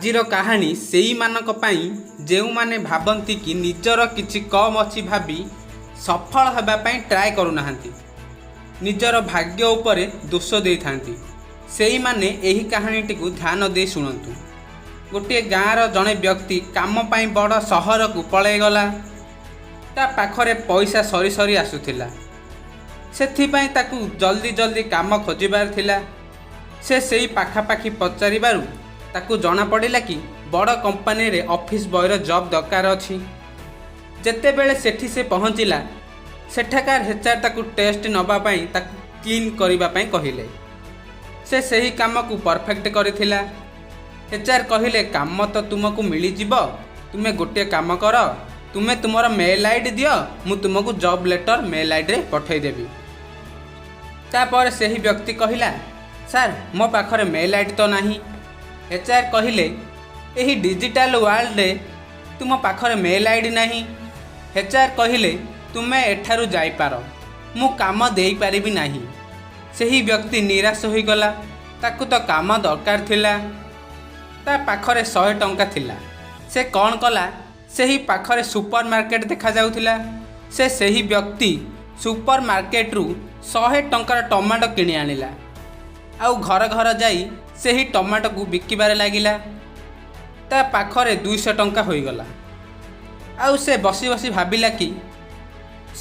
ଆଜିର କାହାଣୀ ସେଇମାନଙ୍କ ପାଇଁ, ଯେଉଁମାନେ ଭାବନ୍ତି କି ନିଜର କିଛି କମ୍ ଅଛି ଭାବି ସଫଳ ହେବା ପାଇଁ ଟ୍ରାଏ କରୁନାହାନ୍ତି, ନିଜର ଭାଗ୍ୟ ଉପରେ ଦୋଷ ଦେଇଥାନ୍ତି। ସେଇମାନେ ଏହି କାହାଣୀଟିକୁ ଧ୍ୟାନ ଦେଇ ଶୁଣନ୍ତୁ। ଗୋଟିଏ ଗାଁର ଜଣେ ବ୍ୟକ୍ତି କାମ ପାଇଁ ବଡ଼ ସହରକୁ ପଳାଇଗଲା। ତା ପାଖରେ ପଇସା ସରି ସରି ଆସୁଥିଲା। ସେଥିପାଇଁ ତାକୁ ଜଲ୍ଦି ଜଲ୍ଦି କାମ ଖୋଜିବାର ଥିଲା। ସେ ସେଇ ପାଖାପାଖି ପଚାରିବାରୁ ତାକୁ ଜଣାପଡ଼ିଲା କି ବଡ଼ କମ୍ପାନୀରେ ଅଫିସ୍ ବୟର ଜବ୍ ଦରକାର ଅଛି। ଯେତେବେଳେ ସେଠି ସେ ପହଞ୍ଚିଲା, ସେଠାକାର ଏଚ୍ ଆର୍ ତାକୁ ଟେଷ୍ଟ ନେବା ପାଇଁ ତାକୁ କ୍ଲିନ୍ କରିବା ପାଇଁ କହିଲେ। ସେ ସେହି କାମକୁ ପରଫେକ୍ଟ କରିଥିଲା। ଏଚ୍ ଆର୍ କହିଲେ, "କାମ ତ ତୁମକୁ ମିଳିଯିବ। ତୁମେ ଗୋଟିଏ କାମ କର, ତୁମେ ତୁମର ମେଲ୍ I D ଦିଅ, ମୁଁ ତୁମକୁ ଜବ୍ ଲେଟର୍ ମେଲ୍ ଆଇଡ଼ିରେ ପଠାଇଦେବି।" ତାପରେ ସେହି ବ୍ୟକ୍ତି କହିଲା, "ସାର୍, ମୋ ପାଖରେ ମେଲ୍ I D ତ ନାହିଁ।" ଏଚ୍ ଆର୍ କହିଲେ, "ଏହି ଡିଜିଟାଲ ୱାର୍ଲଡ଼ରେ ତୁମ ପାଖରେ ମେଲ୍ I D ନାହିଁ?" ଏଚ୍ ଆର୍ କହିଲେ, "ତୁମେ ଏଠାରୁ ଯାଇପାର, ମୁଁ କାମ ଦେଇପାରିବି ନାହିଁ।" ସେହି ବ୍ୟକ୍ତି ନିରାଶ ହୋଇଗଲା। ତାକୁ ତ କାମ ଦରକାର ଥିଲା। ତା ପାଖରେ 100 ଟଙ୍କା ଥିଲା। ସେ କ'ଣ କଲା? ସେହି ପାଖରେ ସୁପର ମାର୍କେଟ ଦେଖାଯାଉଥିଲା। ସେ ସେହି ବ୍ୟକ୍ତି ସୁପର ମାର୍କେଟରୁ 100 ଟଙ୍କାର ଟମାଟୋ କିଣି ଆଣିଲା ଆଉ ଘର ଘର ଯାଇ ସେହି ଟମାଟୋକୁ ବିକିବାରେ ଲାଗିଲା। ତା ପାଖରେ 200 ଟଙ୍କା ହୋଇଗଲା। ଆଉ ସେ ବସି ବସି ଭାବିଲା କି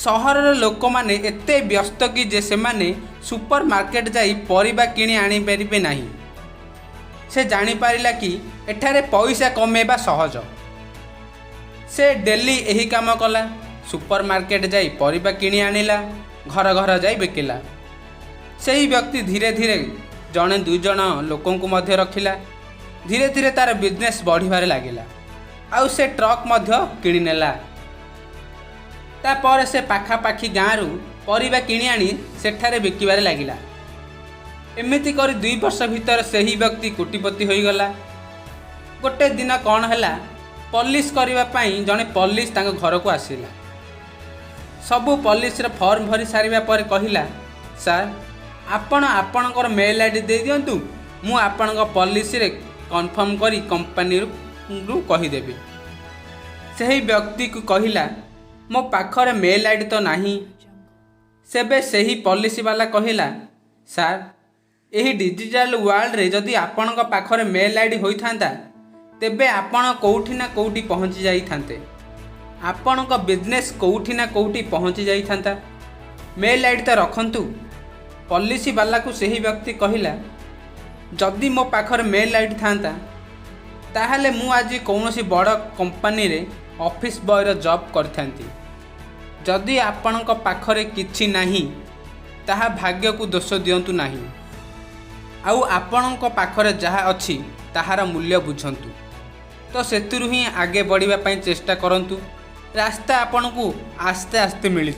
ସହରର ଲୋକମାନେ ଏତେ ବ୍ୟସ୍ତ କି ଯେ ସେମାନେ ସୁପର ମାର୍କେଟ ଯାଇ ପରିବା କିଣି ଆଣିପାରିବେ ନାହିଁ। ସେ ଜାଣିପାରିଲା କି ଏଠାରେ ପଇସା କମେଇବା ସହଜ। ସେ ଡେଲି ଏହି କାମ କଲା। ସୁପର ମାର୍କେଟ ଯାଇ ପରିବା କିଣି ଆଣିଲା, ଘର ଘର ଯାଇ ବିକିଲା। ସେହି ବ୍ୟକ୍ତି ଧୀରେ ଧୀରେ ଜଣେ ଦୁଇ ଜଣ ଲୋକଙ୍କୁ ମଧ୍ୟ ରଖିଲା। ଧୀରେ ଧୀରେ ତା'ର ବିଜନେସ୍ ବଢ଼ିବାରେ ଲାଗିଲା ଆଉ ସେ ଟ୍ରକ୍ ମଧ୍ୟ କିଣିନେଲା। ତାପରେ ସେ ପାଖାପାଖି ଗାଁରୁ ପରିବା କିଣି ଆଣି ସେଠାରେ ବିକିବାରେ ଲାଗିଲା। ଏମିତି କରି 2 ବର୍ଷ ଭିତରେ ସେହି ବ୍ୟକ୍ତି କୋଟିପତି ହୋଇଗଲା। ଗୋଟେ ଦିନ କ'ଣ ହେଲା? ପଲିସ କରିବା ପାଇଁ ଜଣେ ପଲିସ ତାଙ୍କ ଘରକୁ ଆସିଲା। ସବୁ ପଲିସିର ଫର୍ମ ଭରି ସାରିବା ପରେ କହିଲା, "ସାର୍, ଆପଣ ଆପଣଙ୍କର ମେଲ୍ I D ଦେଇଦିଅନ୍ତୁ, ମୁଁ ଆପଣଙ୍କ ପଲିସିରେ କନଫର୍ମ କରି କମ୍ପାନୀରୁ କହିଦେବି।" ସେହି ବ୍ୟକ୍ତିକୁ କହିଲା, "ମୋ ପାଖରେ ମେଲ୍ I D ତ ନାହିଁ।" ସେବେ ସେହି ପଲିସି ବାଲା କହିଲା, "ସାର୍, ଏହି ଡିଜିଟାଲ ୱାର୍ଲଡ଼ରେ ଯଦି ଆପଣଙ୍କ ପାଖରେ ମେଲ୍ I D ହୋଇଥାନ୍ତା, ତେବେ ଆପଣ କେଉଁଠି ନା କେଉଁଠି ପହଞ୍ଚି ଯାଇଥାନ୍ତେ। ଆପଣଙ୍କ ବିଜନେସ୍ କେଉଁଠି ନା କେଉଁଠି ପହଞ୍ଚି ଯାଇଥାନ୍ତା। ମେଲ୍ I D ତ ରଖନ୍ତୁ।" ପଲିସି ବାଲାକୁ ସେହି ବ୍ୟକ୍ତି କହିଲା, "ଯଦି ମୋ ପାଖରେ ମେଲ୍ I D ଥାନ୍ତା, ତାହେଲେ ମୁଁ ଆଜି କୌଣସି ବଡ଼ କମ୍ପାନୀରେ ଅଫିସ୍ ବୟର ଜବ୍ କରିଥାନ୍ତି। ଯଦି ଆପଣଙ୍କ ପାଖରେ କିଛି ନାହିଁ, ତାହା ଭାଗ୍ୟକୁ ଦୋଷ ଦିଅନ୍ତୁ ନାହିଁ ଆଉ ଆପଣଙ୍କ ପାଖରେ ଯାହା ଅଛି, ତାହାର ମୂଲ୍ୟ ବୁଝନ୍ତୁ। ତ ସେଥିରୁ ହିଁ ଆଗେ ବଢ଼ିବା ପାଇଁ ଚେଷ୍ଟା କରନ୍ତୁ। ରାସ୍ତା ଆପଣଙ୍କୁ ଆସ୍ତେ ଆସ୍ତେ ମିଳିଯିବ।"